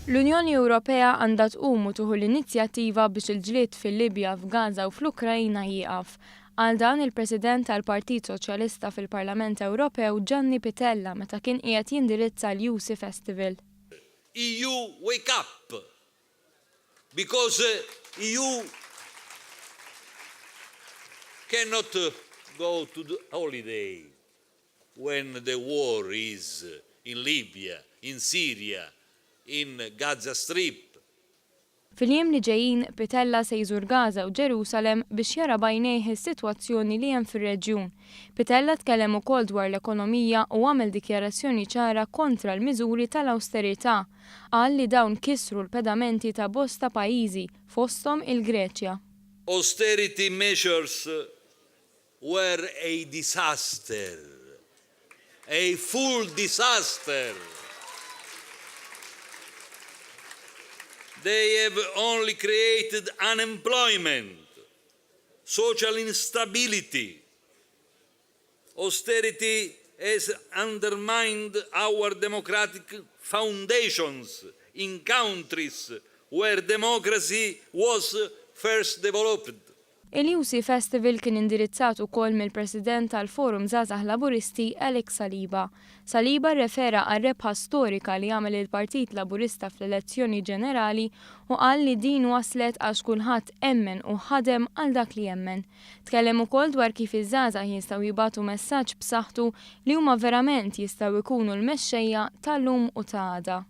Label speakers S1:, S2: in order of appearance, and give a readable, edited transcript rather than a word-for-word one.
S1: L-Unjoni Ewropea għandha tqum u tieħu l-inizjattiva biex il-ġlied fil-Libja, f'Gaza u fl-Ukraina jieqaf. Qal dan il-President tal-Partit Soċjalista fil-Parlament Ewropew Gianni Pittella meta kien qiegħed jindirizza l-UC Festival.
S2: EU wake up! Because EU cannot go to the holiday when the war is in Libya, in Syria, in Gaza Strip.
S1: Fil-jiem li ġejjin, Pittella se jżur Gaza u Ġerusalem biex jara b'għajnejh is-sitwazzjoni li hemm fir-reġjun. Pittella tkellem ukoll dwar l-ekonomija u għamel dikjarazzjoni ċara kontra l-miżuri tal-awsterità. Qal li dawn kissru l-pedamenti ta' bosta pajjiżi, fosthom il-Greċja.
S2: Austerity measures were a disaster, a full disaster. They have only created unemployment, social instability. Austerity has undermined our democratic foundations in countries where democracy was first developed.
S1: Il-UC Festival kien indirizzat ukoll mill-President tal-Forum Żgħażagħ Laburisti Alex Saliba. Saliba rrefera għar-rebħa storika li għamel il-Partit Laburista fl-elezzjoni ġenerali u qal li din waslet għax kulħadd emmen u ħadem għal dak li jemmen. Tkellem ukoll dwar kif iż-żgħażagħ jistgħu jibagħtu messaġġ b'saħħtu li huma verament jistgħu jkunu l-mexxejja tal-lum u ta' għada.